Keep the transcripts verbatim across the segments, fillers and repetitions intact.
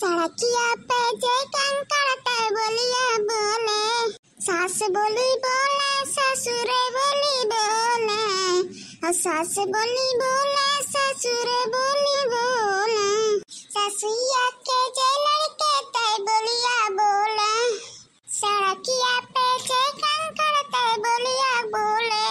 सड़किया पे जे कंकड़ तय बोलिया बोले, सास बोली बोले, ससुर बोली बोले, और सास बोली बोले, ससुर बोली बोले, ससुइया के जे लड़के तय बोलिया बोले, सड़किया पे जे कंकड़ तय बोलिया बोले।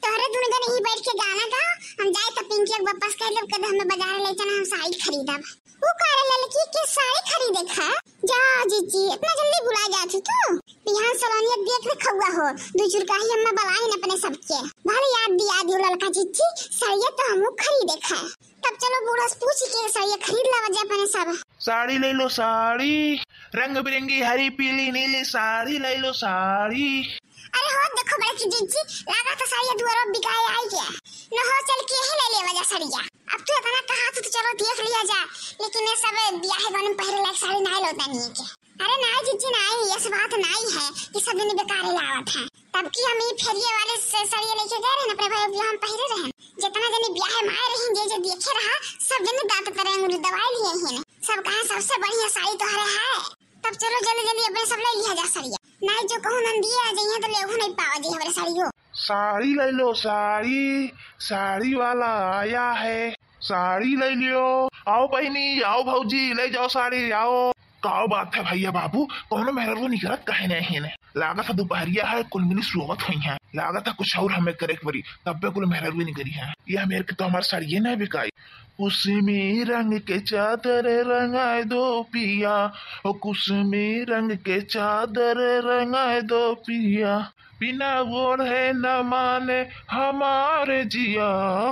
तोहरे दुनो जने ही बैठ के गाना गाओ, हम जाए तो पिंकी के वापस कह देब, कद हमें बाजार ले चला, हम साड़ी खरीदब। ऊ कह रहे ललकी के साड़ी खरीदे खा। जा जीजी, इतना जल्दी भुला जात हो तू। बिहान सलोनिया देख ले खौआ हो, दू चुरकाही अम्मा बलाइन अपने सबके। भले याद दिया दियो ललका जीजी, साड़िया तो हमहू खरीदे खा। तब चलो बूढ़ा से पूछ के साड़िया खरीद लावा जा अपने सब। साड़ी ले लो साड़ी, रंग बिरंगी हरी पीली नीली साड़ी ले लो साड़ी। अरे हो देखो बड़की जीजी, लागा तो साड़िया दुआरो बिकाए आई गया। न हो चल के ही ले लेवा जा साड़िया। अब तू इतना कहा तो चलो देख लिया जा, लेकिन ये सब ब्याह गौन में पहरे लायक साड़ी नाई लोता नहीं के। अरे नाई जीजी नाई, ये सब बात नाई है कि सब दिन बेकार ही लावत है। तब की हम ई फेरिये वाले से साड़िया लेके गए रहे अपने भाई ब्याह में पहरे रहे। जितना जनी ब्याह में आए रही, जे जे देखे रहा, सब जनी दांत तरे अंगुली दबाए लिए ही। सब कहा सबसे बढ़िया साड़ी तोहरे है। तब चलो जल्दी जल्दी अपने सब ले लिया जा सड़िया। नाई जो कहूँ नंदिया आ जाइए तो लेहू नहीं पावा जी हमरे साड़ियो। साड़ी ले लो साड़ी, साड़ी वाला आया है, साड़ी ले लियो। आओ बहिनी, आओ भौजी, ले जाओ साड़ी, आओ। का बात है भैया बाबू, कौनो मेहररुआ निकरत काहे नहीं है? लागत है दुपहरिया है, कुल मिली सोवत हुई है। लागत है कुछ और हमें करे के पड़ी, तब पे कुल मेहररुआ निकरी है। ये मेरे के तो हमार साड़िये नहीं बिकाई। कुसुमी रंग के चादर रंगाए दो पिया, ओ कुसुमी रंग के चादर रंगाए दो पिया, बिना ओढ़े न माने हमारे जिया,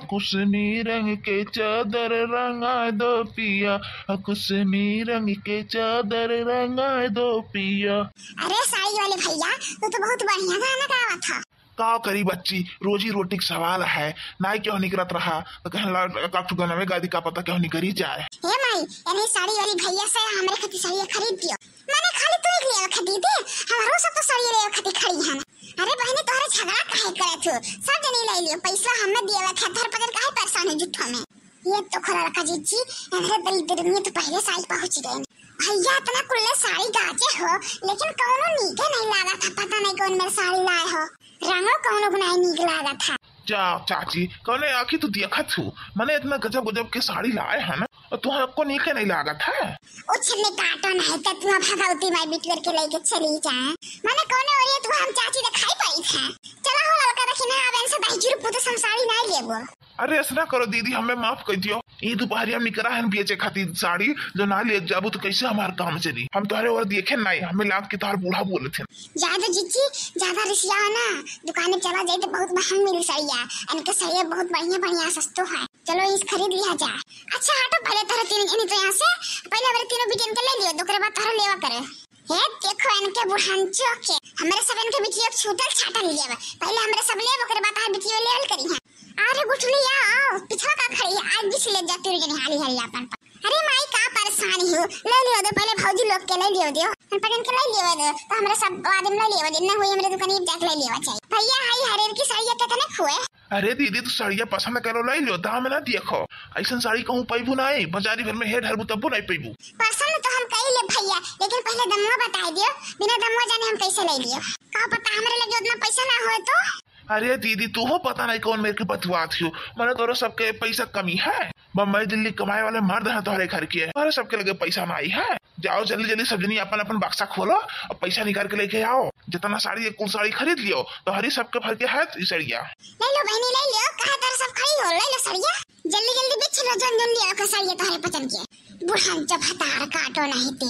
कुसुमी रंग के चादर रंगाए दो पिया, ओ कुसुमी रंग के चादर रंगाए दो पिया। अरे साड़ी वाले भैया, तू तो बहुत बढ़िया गाना गावा था। का करी बच्ची, रोजी रोटी के सवाल है। नाई केहू निकरत रहा, तो कहें ला, का तू गनवे गादी का पता केहू निकरी जाए। हे माई, एने साड़ी वाली भैया से हमरे खातिर साड़ी खरीद दियो। माने खाली तू एक लेवे खातिर दे, हमरो सब तो साड़ी लेवे खातिर खड़ी हन। अरे बहनी, तोहरे झगड़ा काहे करे तू? सब जनी ले लियो, पैसा हमें दिए हुए खातिर पजर काहे परेशान है झूठो में? ये तो खोला रखा जीजी, एनरे दरिद्र में तो पहले साड़ी पहुंच गए। भैया इतना कुल्ले साड़ी गाजे हो, लेकिन कौनो नीके नहीं लागा था, पता नहीं कौन मेरे साड़ी लाए हो। रंगो कौनो को नहीं नीक लागा था। जा चाची, कौने आँखी तू देखत हूँ, मने इतना गजब गजब के साड़ी लाए है ना, और तुहां को नीके नहीं लागा था। ओ छन्ने काटो नहीं तो तू भगवती माई बिटियर के लेके चली जाए, मने कौने ओरिया तू हम चाची दिखाई पड़ी था। चला हो लड़का देखी ना, अब इनसे दही जुरू पूते हम साड़ी नहीं लेबो। अरे ऐसा ना करो दीदी, हमें माफ कर दियो। ई दुपहरिया में निकरा है बेचे खातिर साड़ी, जो ना ले जाबू तो कैसे हमार काम चली? हम तोहरे ओर देखे नहीं, हमें लाग के तोहर बूढ़ा बोले थे। ज्यादा जीजी, ज्यादा रिसिया ना, दुकान में चला जाए तो बहुत महंग मिली साड़िया। इनके साड़िया बहुत बढ़िया बढ़िया सस्तो है, चलो इस खरीद लिया जाए। अच्छा हटो, पहले तोहरे तीन जनी तो यहाँ से, पहले हमारे तीनों बिटियन के ले लियो, ओकरे बाद तोहरे लेवा करे। हे देखो इनके बुढ़ांचो के, हमरे सब इनके बिटिया छूटल छाटल लेब। पहले हमरे सब लेब, ओकरे बाद तोहर बिटिया लेवल करी है। अरे गुठली आओ, पिछवा का खड़ी है, आज बीच ले जाती रही हाली हाली अपन पर। अरे माई का परेशान हो, ले लियो दो पहले भौजी लोग के ले लियो दो, हम पर इनके ले लियो दो, तो हमरे सब आदमी ले लियो दो, ना हुई हमरे दुकान जाके ले लियो चाहिए। भैया हाई हरेर की साड़िया कितने खुए? अरे दीदी, तू साड़िया पसंद करो, ले लियो, दाम ना देखो। ऐसन साड़ी कहूँ पैबू ना, बाजारी भर में हे ढरबू तब्बू नहीं पैबू। पसंद तो हम कई ले भैया, लेकिन पहले दमवा बताई दियो, बिना दमवा जाने हम कैसे ले लियो? का पता हमरे लगे उतना पैसा ना होए तो। अरे दीदी, तू हो पता नहीं कौन मेरे के बतुआत हो, मने तोरे सबके पैसा कमी है। बम्बई दिल्ली कमाए वाले मर्द हैं तोहरे घर के, तोहरे सबके लगे पैसा ना आई है। जाओ जल्दी जल्दी सब जनी अपन अपन बक्सा खोलो और पैसा निकाल के लेके आओ। जितना साड़ी एक कुल साड़ी खरीद लियो, तोहरी सबके भर के है ई सड़िया। ले लो बहनी, ले लियो, कहा तर सब खड़ी हो, ले लो सड़िया। जल्दी जल्दी बिछ लो, जन जन लियो के सड़िया तोहरे पसंद के। बुढ़ान जब हतार काटो नहीं ते,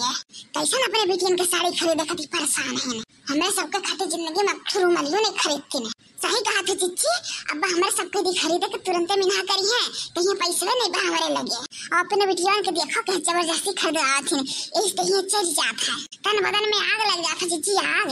कैसन अपने बेटियन के साड़ी खरीदे खातिर परेशान है। हमरे सबके खातिर जिंदगी में अक्खरू मलियो नहीं खरीदती ने। सही कहा थे चिच्ची, अब हमरे सबके दी खरीदे के तुरंते मिनहा करी है, कहीं पैसवे नहीं बा हमरे लगे। और अपने बिटियन के देखो के जबरदस्ती खरीदवा थी, इस कहीं चल जात है, तन बदन में आग लग जात है चिच्ची, आग।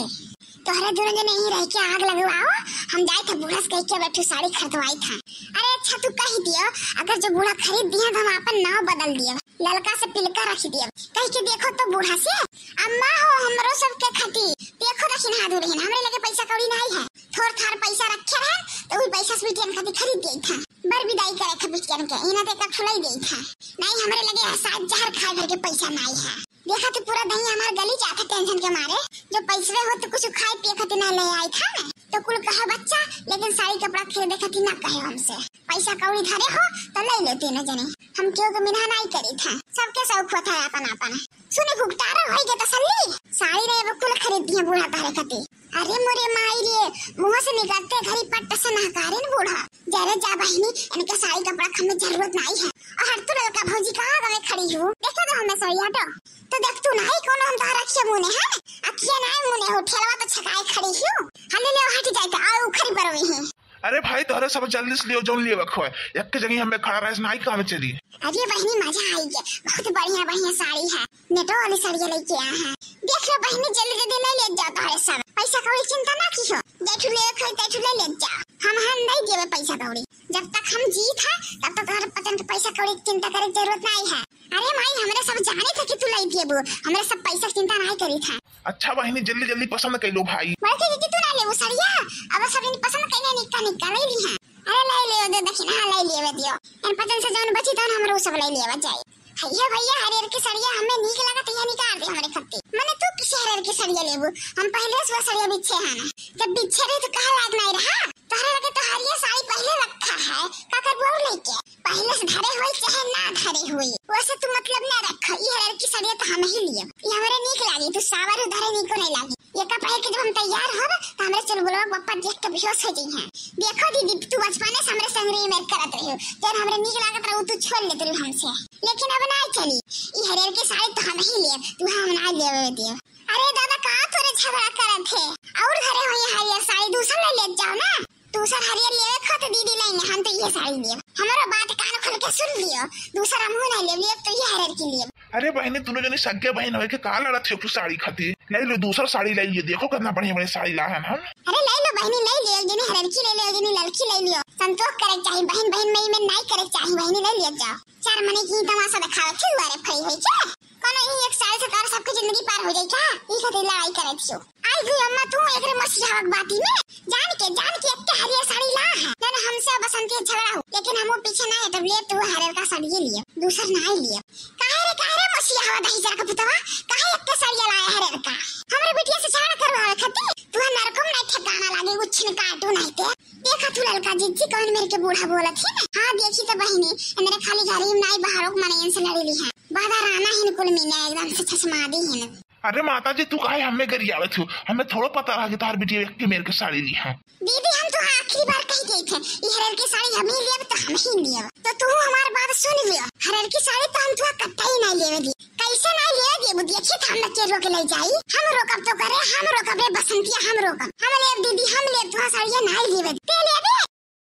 तोहरे दोनों जने यहीं रह के आग लगवाओ, हम जाए थे बूढ़ा से कह के बैठू साड़ी खरीदवाई था। अरे अच्छा तू कह दियो, अगर जो बूढ़ा खरीद दिया तो हम अपन नाव बदल दियो, ललका से पिलका रख दियो, कह के देखो तो बूढ़ा से, अम्मा हो हमरो सबके खातिर देखो दक्षिण हाथ दुल्हन, हमरे लगे पैसा कौड़ी नहीं है, थोड़ थार पैसा रखे रहे तो वही पैसा से बिटियन खातिर खरीद दिए था। बर विदाई करे थे बिटियन के, इना ते का फुलाई देई था। नहीं, हमरे लगे है साथ जहर खाए भर के पैसा नहीं है। देखा तो पूरा दहिया हमार गली जात है tension के मारे। जो पैसवे हो तो कुछ खाए पिए खातिर ना ले आई था ना, तो कुल कहा बच्चा, लेकिन साड़ी कपड़ा खरीदे खातिर ना कहे हमसे। पैसा कौड़ी धरे हो तो ले लेते न जने, हम केहू के मिनहा नहीं करी था, सबके शौक होता है अपन अपन। सुने घुघटारा होई के तसल्ली, साड़ी रे वो कुल खरीद दिए बूढ़ा तारे खातिर। अरे मोरे माई रे, मुंह से निकलते घरी पट्ट से नहकारे न बूढ़ा। जरे जा बहिनी, इनके साड़ी कपड़ा के हमें जरूरत नहीं है। और हट तू ललका भौजी, कहाँ गवे खड़ी हूँ? देखो तो हमें सड़िया तो। तो देख तू नहीं, कौन हम तोहरा अखिया मुने है? अखिया नहीं मुने हो, ठेलवा तो छकाए खड़ी हूँ। हले ले हट जाए तो, आ उखरी पर हुई है। अरे भाई, तोहरे सब जल्दी से लियो, जौन लियो बखवा। एक के जगह हमें खड़ा रहे से नहीं काम चली। अरे बहिनी, मजा आई के, बहुत बढ़िया बढ़िया साड़ी है, नेटो वाली साड़ी लेके आया है। देख लो बहिनी, जल्दी जल्दी ले ले जाओ तोहरे सब, पैसा कौड़ी चिंता ना की हो, जैठू ले खोई तैठू ले ले जाओ, हम हम नहीं देवे पैसा कौड़ी। जब तक हम जीत है तब तक तोहरे पतन के पैसा कौड़ी की चिंता करे की जरूरत नहीं है। अरे माई, हमरे सब जाने थे कि तू लाई देबू, हमरे सब पैसा की चिंता नहीं करी था। अच्छा बहिनी, जल्दी जल्दी पसंद कर लो भाई। बड़की दीदी, तू ना लेबू सड़िया? अब सब इन पसंद कइले निक्का निक्का ले ली हैं। अरे ले ले दे दखिना, हाँ, ले लेवे दियो। इन पतन से जौन बची तौन हमरो सब ले लेवा जाए। भैया भैया, हरियर की सड़िया हमें नीक लागत, यह निकाल दे हमरे खत्ती। मने तू किसी हरियर की सड़िया लेबू? हम पहले से वो सड़िया बिच्छे हैं ना, जब बिच्छे रही तो कहा लाग नहीं रहा। तोहरे लगे तो हरियर साड़ी पहले रखा है, का करबू और लेके? पहले से धरे होई चाहे ना धरे होई, वैसे तू मतलब ना रख। ई हरियर की सड़िया तो हम ही लियो, ई हमरे नीक लागी, तू सावर धरे नीको नहीं लागी। ये का पहन के जब हम तैयार होब तो हमरे चुलबुलवा के पप्पा देख के बेहोश हो जइहें। देखो दीदी, तू बचपने से हमरे संग रे मेर करत रही हो, जब हमरे नीक लागत रहो तू छोड़ लेत रही हमसे, लेकिन अब ना चली। ई हरियर की साड़ी तो हम ही लेब, तू हम ना लेवे देब। अरे दादा, का तोरे झगड़ा करत है? और घरे होई हरियर साड़ी, दूसर ले लेत जाओ ना। दूसर हरियर लेवे खो तो दीदी लाइन, हम तो ये साड़ी लेब। हमारा बात कान खोल के सुन लियो, दूसर हमहू नहीं लेब, लेब तो ये हरियर की लेब। अरे बहनी, दोनों जनी सगे बहन होए के का लड़त हो तू साड़ी खातिर? ले लो, दूसर साड़ी ले लियो, देखो कितना बढ़िया बढ़िया साड़ी ला हन हम। अरे ले लो बहनी, ले लियो, एक जनी हरियर की ले लियो, एक जनी ललकी ले लियो। संतोष करे के चाही बहन, बहन में, में नहीं करे के चाही बहनी, ले लियो जाओ। चार मने की तमाशा दिखावे थे, दुआरे खड़ी होई क्या? कोनो ई एक साड़ी से तोर सबके जिंदगी पार हो जाई का? ई खातिर लड़ाई करे थियो। आई गई अम्मा, तू एकरे मसीहा के बाती में जान के, जान के एक हरियर साड़ी ला है। जन हमसे बसंती झगड़ा हो, लेकिन हम वो पीछे ना है, तब ले तू हरियर का साड़ी लिए, दूसर ना ही लिए। काहे रे, काहे रे मसीहा दही जर का पुतवा, काहे एक साड़ी लाया हरियर का? हमरे बिटिया से झगड़ा करवावे खातिर तू नरकम नहीं ठिकाना लागे, उछिन काटू नहीं ते। देखा तू ललका जिज्जी कौन मेरे के बूढ़ा बोलत है ना? हाँ देखी तो बहिनी, इनरे खाली घरे में नाई बाहरों के मनइन से लड़ी ली है। बाधा राना हिन कुल मीना एकदम से छसमा दी हिन। अरे माता जी, तू काहे हमें गरियावत हो? हमें थोड़ो पता रहा कि तोहार बिटिया एक के मेर के साड़ी ली है। दीदी, हम तो आखिरी बार कह गई थे, ई हरियर की साड़ी हम ही लेब तो हम ही लेब। तो तू हमार बात सुन लियो, हरियर की साड़ी तो हम तुहा कत्ता ही नहीं लेवे दी। कैसे नहीं लेवे देबू? देखी तो हम के रोक ले जाई, हम रोकब तो करे, हम रोकब रे बसंतिया, हम रोकब, हम लेब दीदी, हम लेब तुहा साड़िया नहीं लेवे दी। ते लेबे?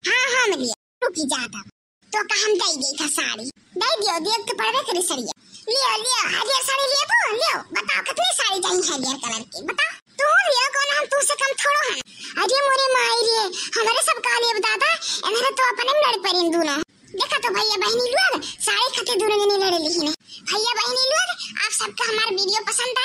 हाँ, हम लियो, रुकी जाता। तो का हम दई गई था साड़ी, दई दियो, देख तो पड़बे करे सड़िया। लियो, लियो, हरियर साड़ी लेबो, लियो, बताओ कितनी साड़ी चाहिए हरियर कलर की, बताओ। तू लियो, कौन हम तू से कम थोड़ो है। अरे मोरे माई रे, हमारे सब का लेब दादा, इन्हें तो अपने में लड़ पड़े दोनों। देखा तो भैया बहनी लोग, साड़ी खातिर दोनों जने लड़े लिही ने। भैया बहनी लोग, आप सबका हमार वीडियो पसंद